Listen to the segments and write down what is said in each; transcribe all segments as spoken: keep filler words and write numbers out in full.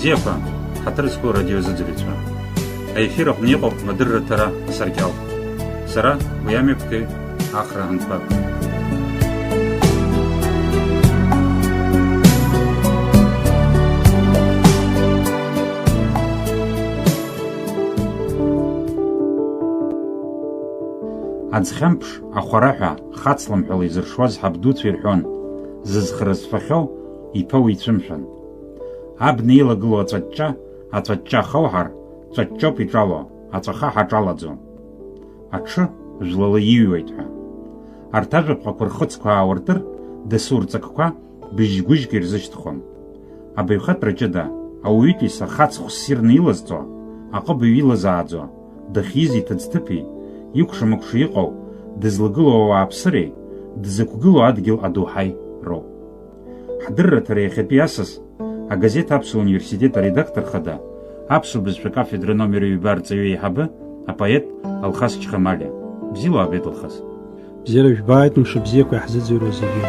Бзиақәа, ҳаҭыр зқәу радиозыӡырҩцәа. Аефир аҟны иҟоуп Мадырра Ҭара асаркьал. Сара уи амҩаԥгаҩ Ахра Ҳанқәа. Аӡхьамԥш ахәараҳәа хацлымҳәала изыршуаз ҳабдуцәа ирҳәон, зызхра зфахьоу иԥа уицәымшәан. Абна илагылоу аҵәаҷҷа, аҵәаҷҷа ахауҳар, ҵәаҷҷоуп иҿало, аҵәаха ҳаҿалаӡом. Аҽы жәлала иҩуеит ҳәа. Арҭ ажәаԥҟақәа рхыцқәа аауартыр, дасу рҵакқәа быжь-гәыжьк ирзышьҭхон. Абаҩхатәра ҷыда, ауаҩытәыҩса хац хәссирны илазҵо, аҟыбаҩ илазааӡо, дахьиз иҭыӡҭыԥи, икәша-мыкәша иҟоу, дызлагылоу ауааԥсыреи, дзықәгылоу адгьыл адоуҳаи роуп. Ҳдырраҭара иахьатәи асас агазеҭ Аԥсуа университет аредактор хада, аԥсуа бызшәа кафедра номер ҩба арҵаҩы еиҳабы, апоет Алхас Чхамалиа. Бзиала уаабеит, Алхас. Бзиара жәбааит, мшыбзиақәа иаҳзыӡырҩуа зегьы.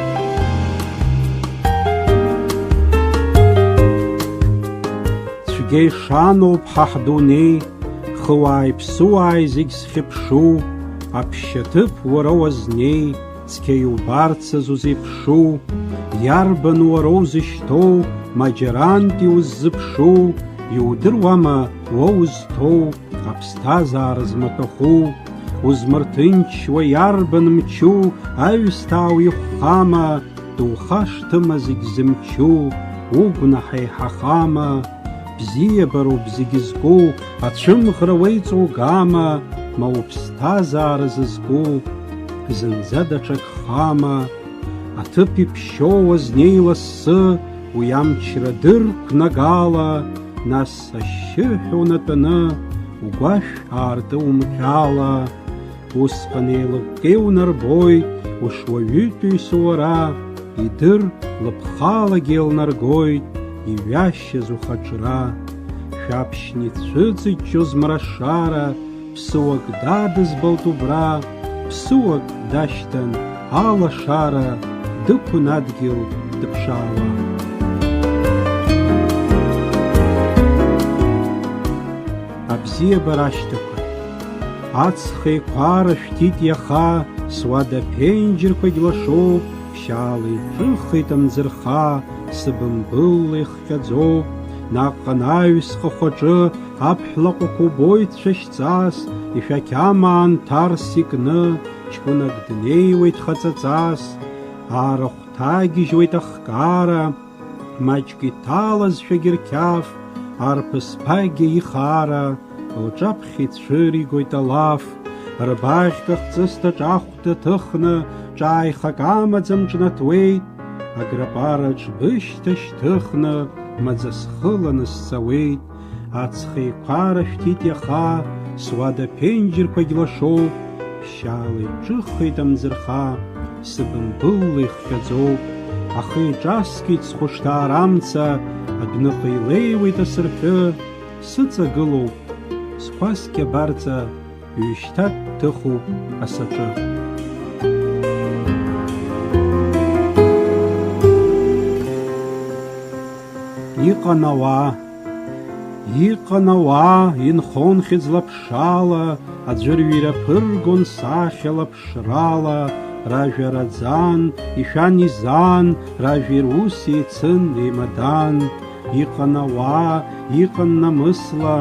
Цәгьа ишаноуп ҳа ҳдунеи, хыуааи ԥсыуааи зегь зхьыԥшу, аԥшьаҭыԥ уара уазнеи, цқьа иубарцаз узеиԥшу, иарбан уара узышьҭоу, маџьарантә иуззыԥшу, иудыруама уа узҭоу, аԥсҭазаара змаҭәахәу, узмырҭынчуа иарбан мчу, аҩсҭаа уихәхама, духашҭыма зегь зымчу, угәнаҳа еиҳахама, бзиабароуп зегь зку, ацәымӷра уеиҵоугама, ма уԥсҭазаара зызку, зынӡа даҽак хама, аҭыԥ иԥшьоу азнеи лассы, уи амчра дырқәнагала, нас ашьшьыҳәа унатәаны, угәашә аартыумҟьала. Усҟан еилыкка иунарбоит, ушуаҩытәыҩса уара, идыр, лыԥхалагьы еилнаргоит, иҩашьаз ухаҿра. Шәаԥшьны ицәыҵыҷҷоз мрашара, ԥсыуак дадызбалт убра, ԥсыуак дашьҭан алашара, дықәын адгьыл дыԥшаауа. Абзиабара ашьҭақәа. Аҵх еиқәара шәҭит иаха, суада ԥенџьырқәагь лашоуп, ԥшьаала иҿыхеит амӡырха, сыбымбылла ихҟьаӡоуп. Наҟ анаҩс хахәаҿы аԥҳә лаҟәақәа убоит цәашьҵас, ишәақь амаан ҭарс икны, ҷкәынак днеиуеит хаҵаҵас. Арахә ҭагьежьуеит ахкаара, маҷк иҭалазшәагь рқьаф, арԥыс ԥагьа ихаара, лҿаԥхьа ицәыригоит алаф. Рбаӷьк ахҵысҭаҿ ахә даҭыхны, ҿааихак амаӡам ҿнаҭуеит. Аграпараҿ бышьҭа шьҭыхны, маӡа схыланы сцауеит. Аҵх еиқәара шәҭит иаха, суада ԥенџьырқәагь лашоуп, ԥшьаала иҿыхеит амӡырха, сыбымбылла ихҟьаӡоуп. Ахы еиҿаскит схәышҭаара амца, адәныҟа илеиуеит асырҳәы, сыҵагылоуп, скәасқьа абарҵа, ҩышьҭак дҭыхуп асаҿы. Иҟан ауаа. Иҟан ауаа, инхон хьыӡла-ԥшала, аӡәырҩы ираԥыргон сахьала-ԥшрала, ражәа раӡан, ишәан изан, ражәеи рус еицын, еимадан. Иҟан ауаа, иҟан намысла,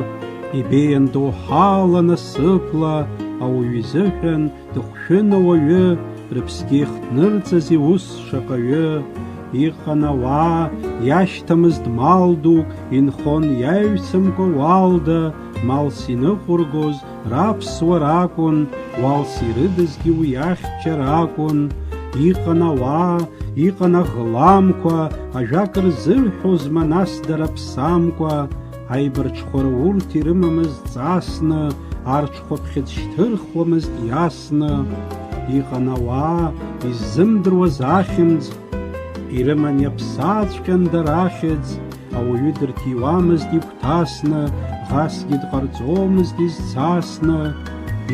ибеиан доуҳала, насыԥла, ауаҩы изыҳәан дыхәшәын ауаҩы, рыԥсгьы ихҭнырҵази ус шаҟаҩы. Иҟан ауаа, иашьҭамызт мал дук, инхон иаҩсымкәа уалда, малс иныҟәыргоз раԥсуа ракәын, уалс ирыдызгьы уи ахьча ракәын. Иҟан ауаа, иҟан аӷламқәа, ажәак рзырҳәозма нас дара ԥсамкәа, аибарҽхәара урҭ ирымамызт ҵасны, арҽхәаԥхьыӡ шьҭырхуамызт иасны. Иҟан ауаа, иззымдыруаз ахьымӡӷ, ирыман иаԥсаҵәҟьан дара ахьӡ, ауаҩы дырҭиуамызт игәҭасны, ӷасгьы дҟарҵомызт изцасны.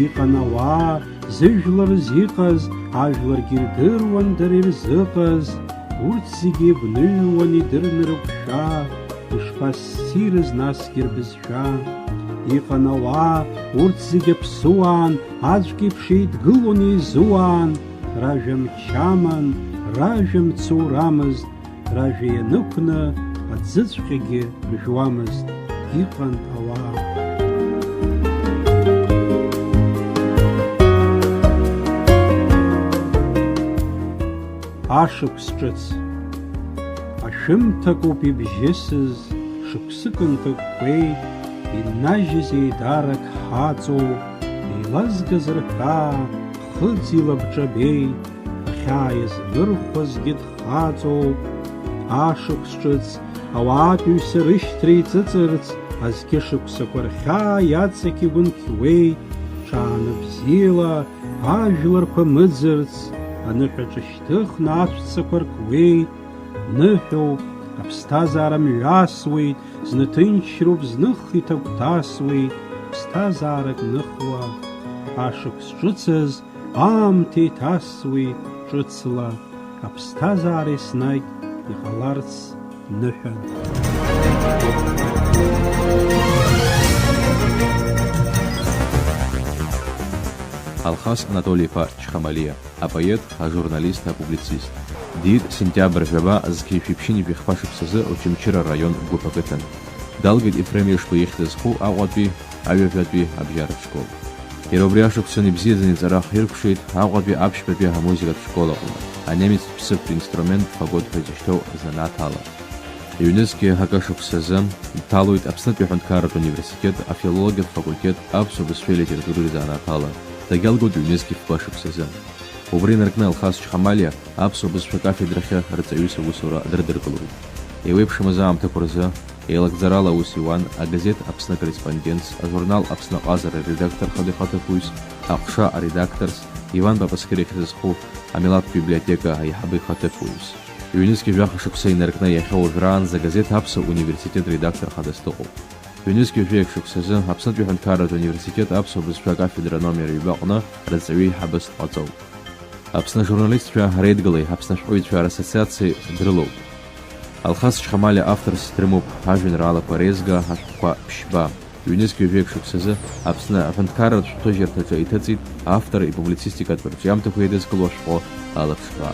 Иҟан ауаа, зыжәлар зыҟаз, ажәларгьы ирдыруан дара ирзыҟаз, урҭ зегьы гәныҩуан идырны рыгәшәа. Ишԥассирыз насгьы рбызшәа? Иҟан ауаа, урҭ зегьы аԥсуаан, аӡәк иеиԥш еидгылон, еизуаан, ражәа мчы аман, ражәа мцурамызт, ражәа ианықәны аӡыҵәҟьагьы ржәуамызт, иҟан ауаа. Ашықәс ҿыц. Ашәымҭакоуп ибжьысыз, шықәсык нҭакәкәеи, иннажьыз еидарак ҳаҵоу, еилазгаз рҳәаа, ԥхыӡ илабҿабеи, ахьаа иазнырхуазгьы дхаҵоуп. Ашықәс ҿыц ауаатәыҩса рышьҭра иҵыҵырц, азқьышықәсақәа рхьаа иаҵақь игәынқьуеи, ҽаанбзиала ажәларқәа мыӡырц, аныҳәаҿа шьҭыхны ацәцақәа ркуеи, ныҳәоуп, аԥсҭазаара мҩасуеит, зны ҭынчроуп, зных иҭагәҭасуеит, ԥсҭазаарак ныхуа, ашықәс ҿыцаз аамҭа иҭасуеит ҿыцла, аԥсҭазаара еснагь иҟаларц ныҳәан. Алхас Анатоли-иԥа Чхамалиа, апоет, ажурналист, апублицист. Диит сентиабр жәаба зқьи жәшәи ԥшьынҩажәи хԥа шықәсазы Очамчыра араион Гәыԥ ақыҭан. Далгеит Ефрем Ешба ихьӡ зху Аҟәатәи аҩажәатәи абжьаратә школ. Иара убри ашықәсан ибзиаӡаны иҵара ахиркәшеит Аҟәатәи аԥшьбатәи амузыкатә школ аҟны, анемецтә ԥсыԥтә инструмент фагот ҳәа изышьҭоу азанааҭ ала. Ҩнызқьи акы шықәсазы дҭалоит Аԥснытәи аҳәынҭқарратә университет афилологиатә факультет аԥсуа бызшәеи алитературеи рзанааҭ ала. Дагьалгоит ҩнызқьи фба шықәсазы. Убри инаркны Алхас Чхамалиа аԥсуа бызшәа кафедрахьы рҵаҩыс аусура дырдыркылоит. Еиуеиԥшымыз аамҭақәа рзы еилагӡарала аус иуан агазеҭ Аԥсны акорреспондентс, ажурнал Аԥсны аҟазара аредактор хада ихаҭыԥуаҩс, аҟәша аредакторс, Иван Папасқьыр ихьӡ зху амилаҭтә библиотека аиҳабы ихаҭыԥуаҩс. Ҩнызқьи жәаха шықәса инаркны иахьа уажәраанӡа агазеҭ Аԥсуа университет редактор хадас дыҟоуп. Ҩнызқьи жәаҩа шықәсазы Аԥснытәи аҳәынҭқарратә университет аԥсуа бызшәа акафедра номер ҩба аҟны рҵаҩы еиҳабыс дҟаҵоуп. Аԥсны ажурналистцәа реидгылеи Аԥсны ашәҟәыҩҩцәа рассоциациеи дрылоуп. Алхас Чхамалиа авторс дрымоуп ажәеинраалақәа Резга, ашәҟәқәа ԥшьба. Ҩнызқьи жәаҩа шықәсазы Аԥсны аҳәынҭқарратә шәҟәҭыжьырҭаҿы иҭыҵит автор ипублицистикатә рҿиамҭақәа еидызкыло ашәҟәы Алаԥшба.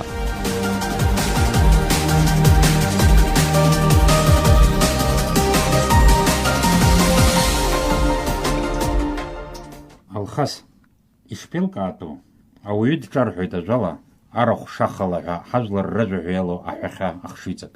Алхас, ишԥеилкаатәу, ауаҩы дҿарҳәоит ажәала, арахә шахала ҳәа ҳажәлар рыжәаҳәа иалоу аҳәахьа ахшыҩҵак.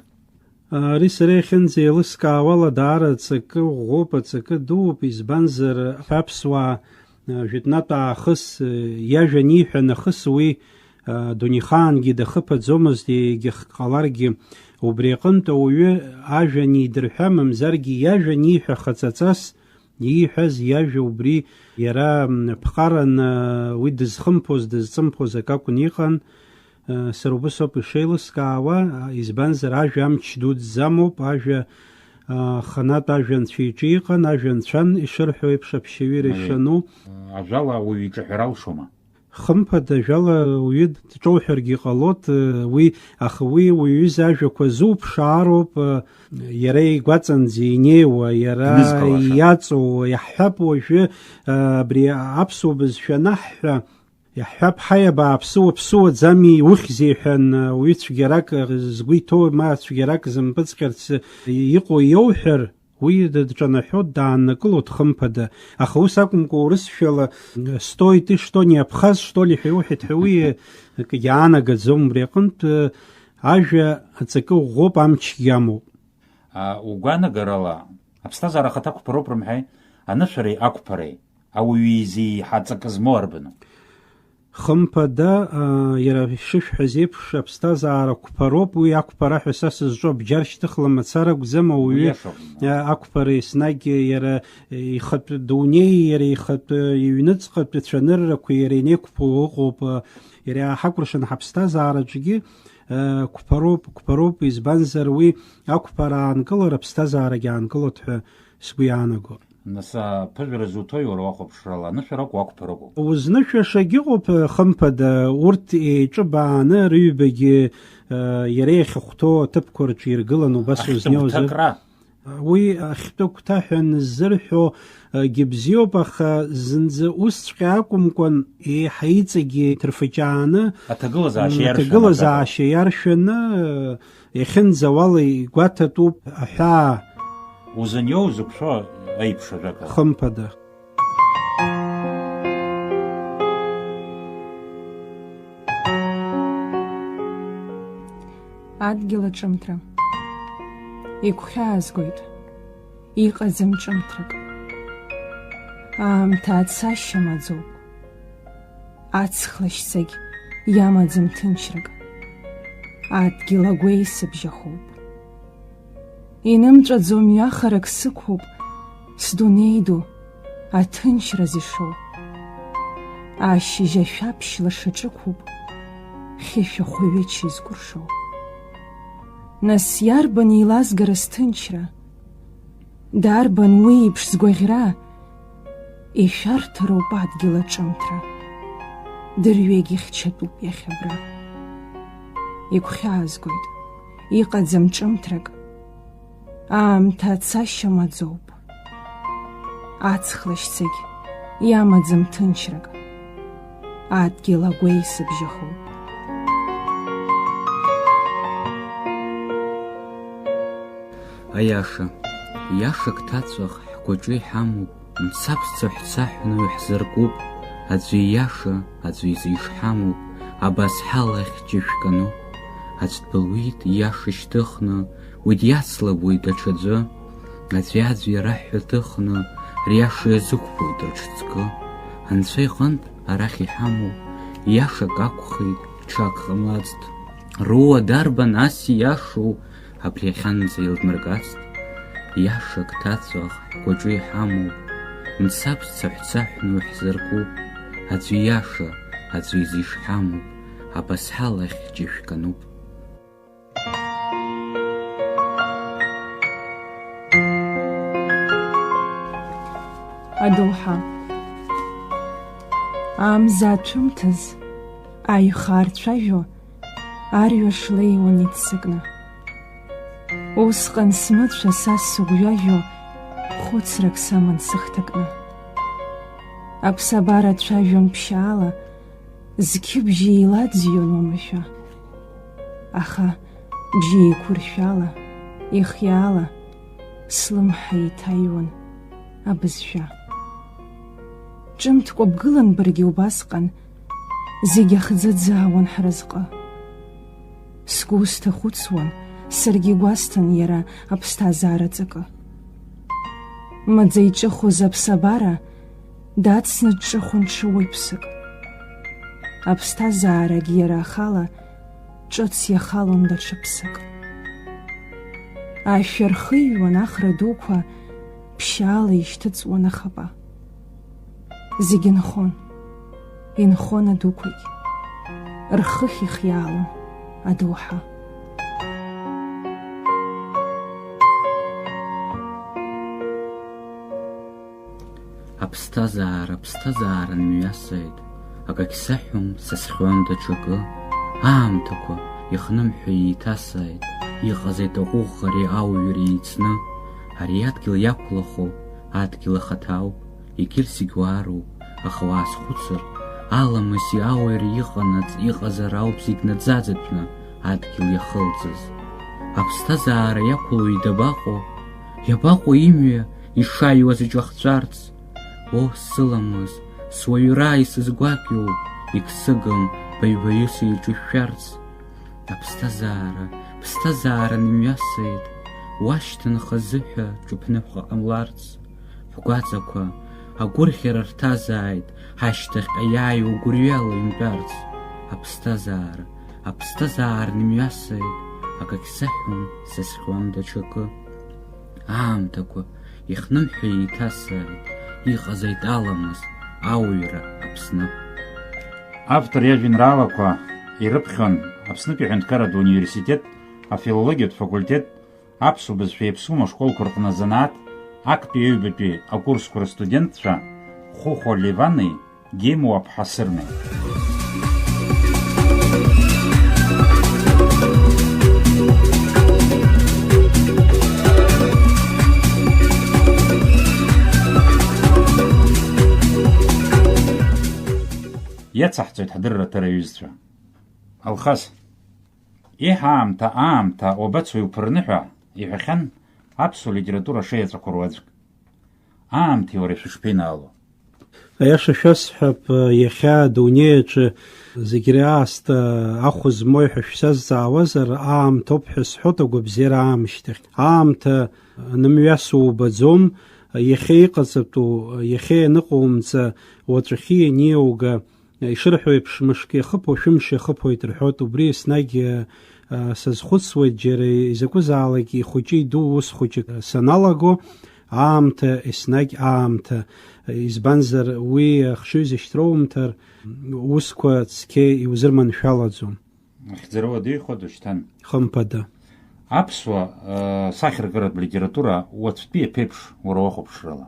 Ари сара иахьынӡеилыскаауала даара аҵакы ӷәӷәоуп, аҵакы дууп, избанзар, аԥсуаа, а, жәытәнатә аахыс, а, иажәа аниҳәа нахыс уи, а, дунеихаангьы дахыԥаӡомызт, егьахк ҟаларгьы. Убри аҟынтә ауаҩы ажәа анидырҳәа, мамзаргьы иажәа аниҳәа хаҵаҵас, ииҳәаз иажәа убри иара, м, ԥҟаран, а, уи дызхымԥоз, дызҵымԥоз акы акәын иҟан. Сара убыс ауп ишеилыскаауа, избанзар, ажәа амч дуӡӡамоуп, ажәа, а, ханатә ажәа анцәа иҿы иҟан, ажәа анцәан ишырҳәо еиԥш аԥшьаҩыра Аиеи. Ишану. Ажәала ауаҩы иҿаҳәара алшома? Хымԥада, ажәала ауаҩы дҿоуҳәаргьы ҟалоит, уи, аха уи уаҩыза ажәақәа зуԥшаароуп, иара игәаҵанӡа инеиуа, иара Днызкылаша. Иаҵоу, иаҳҳәап уажәы, абри аԥсуа бызшәа анаҳҳәа, Иаҳҳәап, ҳаи, абааԥсы, уаԥсыуаӡами, иухьзеи ҳәа, ан-, уаҩы цәгьарак, э, згәы иҭоу, ма цәгьарак зымпыҵҟьарц, э, иҟоу иоуҳәар, уи д-, дҿанаҳәо дааннакылоит, хымԥада. Аха ус акәымкәа, урысшәала, э, «Стой ты, что, не Абхаз, что ли?» ҳәа иуҳәеит ҳәа, уи, э, акгьы аанагаӡом. Убри аҟынтә, э, ажәа аҵакы ӷәӷәоуп, амчгьы амоуп. А, угәаанагарала, аԥсҭазаара ахаҭа ақәԥароуп рымҳәеи, анышәареи ақәԥареи, ауаҩы изы еиҳа ҵакы змоу арбану? Хымԥада, а, иара ишышәҳәаз еиԥш, аԥсҭазаара қәԥароуп, уи ақәԥара ҳәа са сызҿу абџьар шьҭыхла мацара акәӡам, ауаҩы, Иашоуп. А, ақәԥара еснагь иара ихатә дунеи, иара ихатә иҩныҵҟатә цәаныррақәа иара инеиқәԥо ыҟоуп, а, иара иааҳакәыршан ҳаԥсҭазаараҿгьы, Қәԥароуп, қәԥароуп, избанзар, уи ақәԥара аанкылар, аԥсҭазаарагьы аанкылоит ҳәа сгәы иаанаго. Нас, аԥыжәара зуҭои уара уахәаԥшрала, анышәарақәа уақәԥарақәоуп? Узнышәашагь ыҟоуп, хымԥада, урҭ еиҿыбааны рыҩбагьы, иара иахьахәҭоу аҭыԥқәа рҿы иргыланы убас Ахьҭа узнеиуазар? Гәҭакра. Уи ахьтәы агәҭа ҳәа аныззырҳәо, егьи бзиоуп, аха зынӡа усҵәҟьа акәымкәан, еиҳа иҵегьы иҭырфыҷааны, Аҭагылазаашьа м, иаршәны аҭагылазаашьа иаршәаны, иахьынӡауала игәаҭатәуп аҳәаа. Узыниоу, узықәшәо аиԥш ажәакала. Хымԥада. Адгьыл аҿымҭра. Игәхьаазгоит. Иҟаӡам ҿымҭрак. Аамҭа ацашьа маӡоуп. Аҵх лашьцагь иамаӡам ҭынчрак. Адгьыл агәеисыбжьахоуп. Инымҵәаӡо мҩахарак сықәуп, сдунеи ду аҭынчра зышоу. Ашьыжь ашәаԥшь лаша ҿықәуп, хьышәахәаҩы чызкәыршоу. Нас иарбан еилазгара сҭынчра? Дарбан уи еиԥш згәаӷьра? Ишәарҭароуп адгьыл аҿымҭра. Дырҩегь ихьчатәуп иахьа абра. Игәхьаазгоит, иҟаӡам ҿымҭрак. Аамҭа ацашьа маӡоуп. Аҵх лашьцагь иамаӡам ҭынчрак. Адгьыл агәеисыбжьахоуп. Аиаша, иашак ҭаҵәах ҳгәаҿы иҳамоуп, мцабз цаҳәцаҳәны уи ҳзыркуп, аӡәы ииаша, аӡәы изы ишҳамоуп, абас ҳалахь ҷышәканоуп. Аӡә дбылуеит ииаша шьҭыхны, уи диацлабуеит даҽаӡәы, аӡәи-аӡәи раҳәа ҭыхны, риаша иазықәԥоит рыҽҵкы. Анцәа иҟынтә арахь иҳамоу, ииашак акәхеит, ҽак ҟамлацт. Руа дарбан ас ииашоу, абри иахьанӡа илдмыргацт. Ииашак ҭаҵәах ҳгәаҿы иҳамоуп, мцабз цаҳәцаҳәны уи ҳзыркуп, аӡәы ииаша, аӡәы изы ишҳамоуп, абас ҳалахь ҷышәканоуп. Адоуҳа. Амза аҭәымҭаз аҩхаа рцәажәо арҩаш леиуан иццакны. Усҟан смыцәа са сыгәжәажәо хәыцрак саман сыхҭакны. Аԥсабара цәажәон ԥшьаала, зқьыбжьы еилаӡҩон уамашәа. Аха бжьы еиқәыршәала, ихиаала, слымҳа еиҭаҩуан абызшәа. Ҿымҭкәа бгылан баргьы убасҟан, зегь ахӡыӡаауан ҳразҟы. Сгәы усҭахәыцуан, саргьы игәасҭан иара аԥсҭазаара ҵакы. Маӡа иҿыхоз аԥсабара дацны дҿыхон ҽы уаҩԥсык. Аԥсҭазаарагь иара ахала ҿыц иахалон даҽа ԥсык. Ашәа рхыҩуан ахра дуқәа, ԥшьаала ишьҭыҵуан ахапа. Зегь нхон, инхон адуқәагь, рхыхь ихиаалон адоуҳа. Аԥсҭазаара, аԥсҭазаара нымҩасааит, акагь саҳәом, сазхьуам даҽакы. Аамҭақәа ихнымҳәы еиҭасааит, иҟазеит аҟәыӷареи ауаҩреи еицны. Ари адгьыл иақәлахо адгьыл ахаҭа ауп, егьырҭ зегь уаароуп, аха уаазхәыцыр, аламыси ауаҩреи иҟанаҵ, иҟазар ауп зегь наӡаӡатәны адгьыл иахылҵыз. Аԥсҭазаара иақәлои дабаҟоу, иабаҟоу имҩа ишаҩуаз иҿахҵәарц? О, сыламыс, суаҩра исызгәакьоуп, егьсыгым баҩ-баҩыс еиҿышәшәарц. Аԥсҭазаара, ԥсҭазаара нымҩасит, уашьҭанха зыҳәа ҿыԥныҳәа ҟамларц. Ҳгәаҵақәа агәырӷьара рҭазааит, ҳашьҭахьҟа иааиуа гәырҩала имтәарц. Аԥсҭазаара, аԥсҭазаара нымҩасит, акагь саҳәом, сазхьуам даҽакы. Аамҭақәа ихнымҳәы еиҭасааит, иҟазеит аламыс, ауаҩра Аԥсны. Автор иажәеинраалақәа ирыԥхьон Аԥснытәи аҳәынҭқарратә университет афилологиатә факультет аԥсуа бызшәеи аԥсуа школқәа рҟны азанааҭ актәи аҩбатәи акурсқәа рыстудентцәа Хәыхәа Левани Гемуаԥҳа Сырмеи. Ицаҳҵоит ҳдырраҭара аҩызцәа. Алхас, еҳ, аамҭа, аамҭа, уабацои уԥырны ҳәа иҳәахьан аԥсуа литература шеиаҵәақәа руаӡәк. Аамҭеи уареи шәышԥеинаало? Аиаша шәасҳәап, иахьа адунеи аҿы зегь раасҭа ахә змои ҳәа шәсазҵаауазар, аамҭоуп ҳәа сҳәоит агәабзиара аамышьҭахь. Аамҭа анымҩасуа убаӡом, иахьа иҟаҵатәу, иахьа ианыҟоумҵа, уаҵәахьы ианиауга, ишырҳәо еиԥш, мышк иахыԥо, шәымш иахыԥоит рҳәоит. Убри еснагь, а, сазхәыцуеит, џьара изакәызаалак ихәыҷы иду ус хәыҷык саналаго, аамҭа, еснагь аамҭа, избанзар, уи ахшыҩзышьҭроумҭар, усқәа цқьа иузырманшәалаӡом. Ахьӡара уадихуада шьҭан? Хымԥада. Аԥсуа, э, сахьаркыратә литература уаҵәтәи аԥеиԥш уара уахәаԥшрала?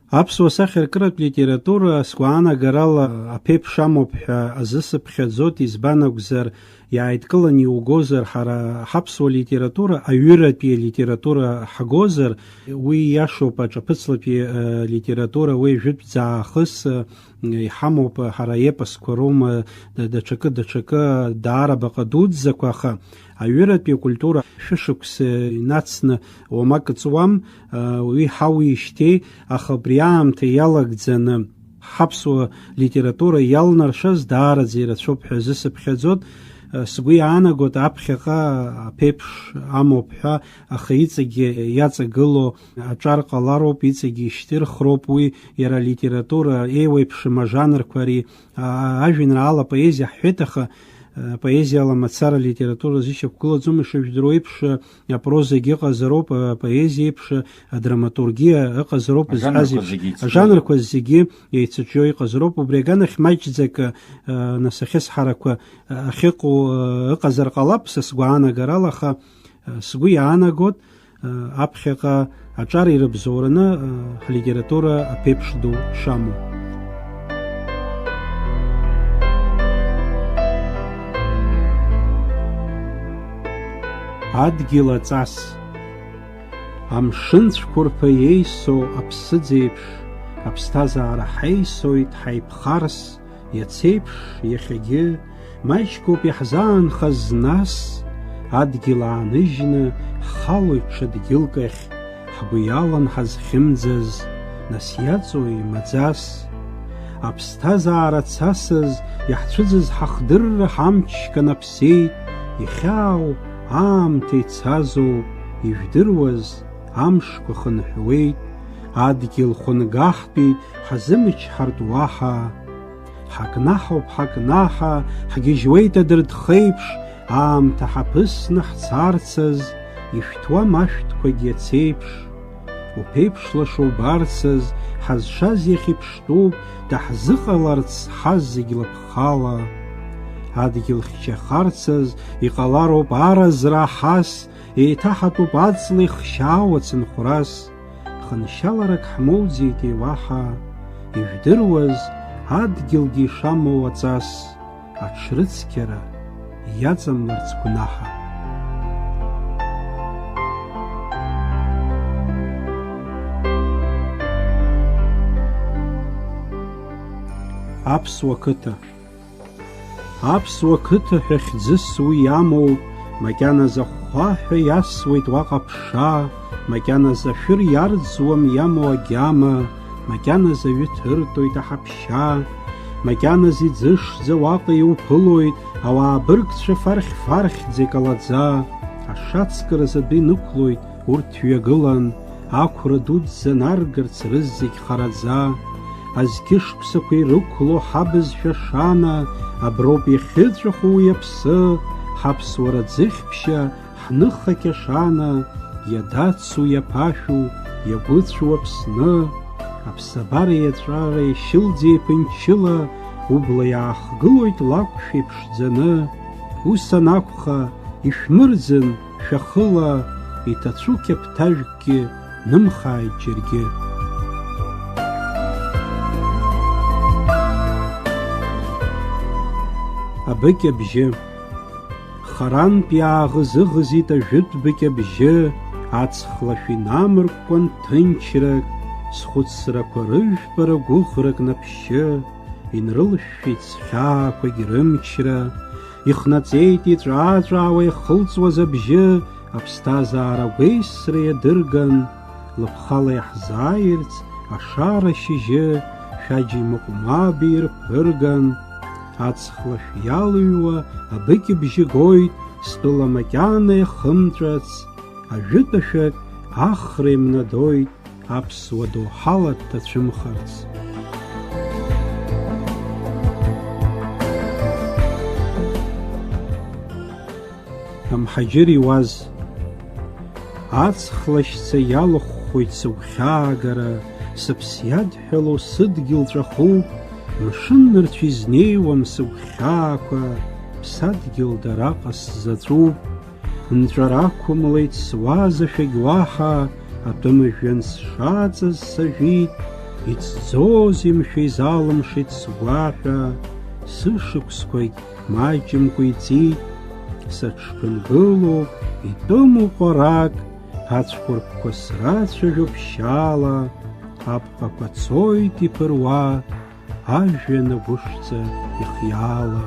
Аԥсуа сахьаркыратә литература, сгәаанагарала, аԥеиԥш амоуп ҳәа азысыԥхьаӡоит, избан акәзар, иааидкыланы иугозар, ҳара ҳаԥсуа литература, аҩыратәи алитература ҳгозар, уи иашоуп, аҿаԥыцлатәи, э, литература, уи жәытәӡа аахыс, э, иҳамоуп, ҳара аепосқәа роума, да-, даҽакы, даҽакы, даара баҟа дуӡӡақәа, аха аҩыратәи акультура шәышықәса инацны уамак ҵуам, уи ҳауижьҭеи, аха абри аамҭа иалагӡаны ҳаԥсуа литература иалнаршаз даараӡа ирацәоуп ҳәа азы сыԥхьаӡоит. Сгәы иаанагоит аԥхьаҟа аԥеиԥш амоуп ҳәа, аха иҵегьы иаҵагылоу аҿар ҟалароуп, иҵегьы ишьҭырхроуп уи, иара алитература еиуеиԥшым ажанрқәа ари, а, ажәеинраала поезиа ҳҳәеит, аха, а, поезиала мацара алитература зышьақәгылаӡом, ишыжәдыруа еиԥш, а, апрозагьы ыҟазароуп, а, апоезиа еиԥш, а, адраматургиа ыҟазароуп, ажанрқәа зҳәаз еиԥш, зегьы еицыҿио. Ажанрқәа зегьы еицыҿио иҟазароуп, убри аганахь маҷӡак, а, нас ахьысҳарақәа, а, ахьыҟоу, а, ыҟазар ҟалап, са сгәаанагарала, аха, а, сгәы иаанагот, аԥхьаҟа аҿар ирыбзоураны, ҳлитература аԥеиԥш ду шамоу. Адгьыл аҵас. Амшын цәқәырԥа еисо аԥсыӡ еиԥш, аԥсҭазаара ҳаисоит ҳаиԥхарс, иацеиԥш, иахьагьы маҷкоуп иаҳзаанхаз нас, адгьыл ааныжьны ҳхалоит ҽа дгьылк ахь, ҳгәы иалан ҳазхьымӡаз, нас иаҵои маӡас? Аԥсҭазаара цасыз иаҳцәыӡыз ҳахдырра ҳамч канаԥсеит, ихьаау аамҭа ицазоуп, ижәдыруаз амшқәа хынҳәуеит, адгьыл хәынгаҳтәит, ҳазымчҳартә уаҳа. Ҳакнаҳауп, ҳакнаҳа, ҳгьежьуеит адырдхеиԥш, аамҭа ҳаԥысны ҳцарцаз, ишәҭуам ашәҭқәагь иацеиԥш. Уԥеиԥш лаша убарцаз, ҳазшаз иахьеиԥштәуп, даҳзыҟаларц ҳазегь лыԥхала. Адгьыл хьчахарцаз, иҟалароуп аразра ахас, еиҭаҳатәуп аҵла ихшьаау ацынхәрас. Хыншьаларак ҳмоуӡеитеи уаҳа, ижәдыруаз адгьылгьы ишамоу аҵас, аҽрыцқьара иаҵамларц гәнаҳа. Аԥсуа қыҭа. Аԥсуа қыҭа ҳәа хьӡыс уи иамоуп, макьаназы ахәхәаҳәа иасуеит уаҟа аԥша, макьаназы ашәыр иарӡуам иамоу агьама, макьаназы аҩы ҭыртоит аҳаԥшьа, макьаназы иӡышӡа уаҟа иуԥылоит, ауаа быргцәа фархь-фархьӡа икалаӡа, ашацкыразы адәы инықәлоит, урҭ ҩагылан, ақәра дуӡӡа наргарц рызегь хараӡа, азқьышықәсақәа ирықәло ҳабызшәа шана, аброуп иахьыҵәаху уи аԥсы, ҳаԥсуара ӡыхьԥшьа, ҳныха кьашана, иадацу, иаԥашәу, иагәыцәу Аԥсны, аԥсабара иаҵәара ишьылӡа еиԥынчыла, убла иаахгылоит лакәшәа иԥшӡаны, ус анакәха, ишәмырӡын, шәахыла, иҭацәу қьаԥҭажәкгьы нымхааит џьаргьы. Абыкь абжьы. Харантә иааӷызыӷызит ажәытә быкь абжьы, аҵх лашә инамаркәкәан ҭынчрак, схәыцрақәа рыжәпара гәыӷрак наԥшьы, инрылшәшәеит схьаақәагь рымчра, ихнаҵеит иҵәаа-ҵәаауа ихылҵуаз абжьы, аԥсҭазаара агәеисра иадырган, лыԥхала иаҳзааирц ашара шьыжьы, шәаџьи мыҟәмаби ирԥырган, аҵх лашә иалыҩуа абыкьбжьы гоит, стәыла макьана иахымҵәац, ажәытәашәак Ахра имнадоит аԥсуа доуҳала дҭацәымхарц. Амҳаџьыр иуаз, аҵх лашьца иалыхәхәоит сыгәхьаагара, сыԥс иадҳәалоу сыдгьыл ҵәахуп, мшын нырцә изнеиуам сыгәхьаақәа, ԥсадгьыл дараҟа сзаҵәуп. Нҵәара ақәымлеит суазашәагь уаҳа, атәым жәҩан сшаҵаз сажәит, иҵӡозеи мшәа изалымшеит сгәаҳәа, сышықәсқәагь маҷымкәа иҵит, сыҽԥынгылоуп, итәыму ҟәарак, ацәқәырԥқәа срацәажәо ԥшьаала, апҟақәа цоит иԥыруа, ажәҩан агәышҵа ихиаала.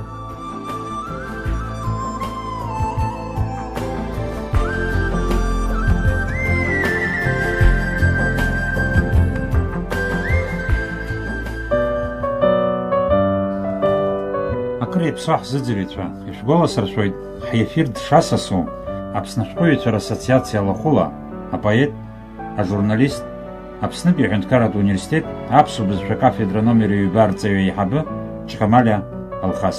Акыр иаԥсоу ҳзыӡырҩцәа, ишәгәаласыршәоит, ҳефир дшасасу, Аԥсны ашәҟәыҩҩцәа рассоциациа алахәыла, апоет, ажурналист, Аԥснытәи аҳәынҭқарратә университет аԥсуа бызшәа кафедра номер ҩба арҵаҩы аиҳабы Чхамалиа Алхас.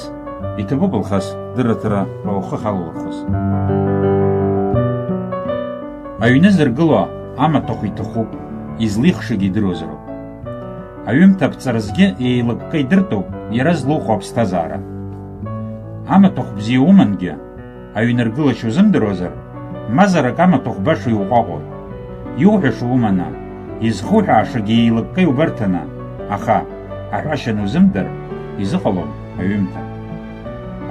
Иҭабуп, Алхас, дырраҭара ҳәа ухы халоурхәыз. Аҩны зыргыло амаҭәахә иҭахуп, излихшагьы идыруазароуп. Аҩымҭа аԥҵаразгьы еилыкка идыртәуп иара злухәо аԥсҭазаара. Амаҭәахә бзиа умангьы, аҩныргылашьа узымдыруазар, мазарак амаҭәахә баша иуҟәаҟәоит. Иуҳәаша уманы, изхуҳәаашагьы еилыкка иубарҭаны, аха, аҳәашьа анузымдыр, изыҟалом аҩымҭа.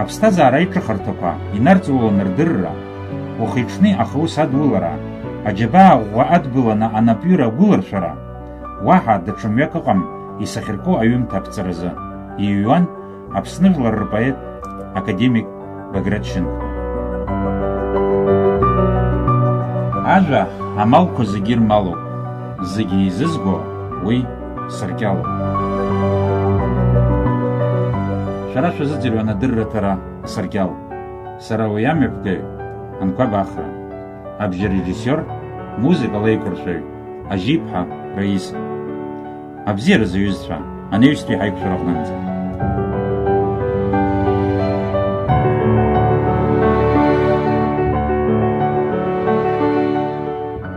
Аԥсҭазаара аиҿыхарҭақәа инарҵауланы рдырра, уахи-ҽни ахаус адулара, аџьабаа ӷәӷәа адгыланы анапҩыра агәыларшәара, уаҳа даҽа мҩак ыҟам исахьарку аҩымҭа аԥҵаразы, иҩуан Аԥсны жәлар рпоет, академик Баграт Шьынқәба. Ажәа амалқәа зегьы ирмалоуп, зегьы еизызго уи саркьалуп. Шәара шәазыӡырҩуан адырраҭара асаркьал. Сара уи амҩаԥгаҩ, Анқәаб Ахра. Абжьарежиссиор, музыкала аиқәыршәаҩ, Ажьиԥҳа Раиса. Абзиаразы, аҩызцәа, анаҩстәи ҳаиқәшәара аҟнынӡа.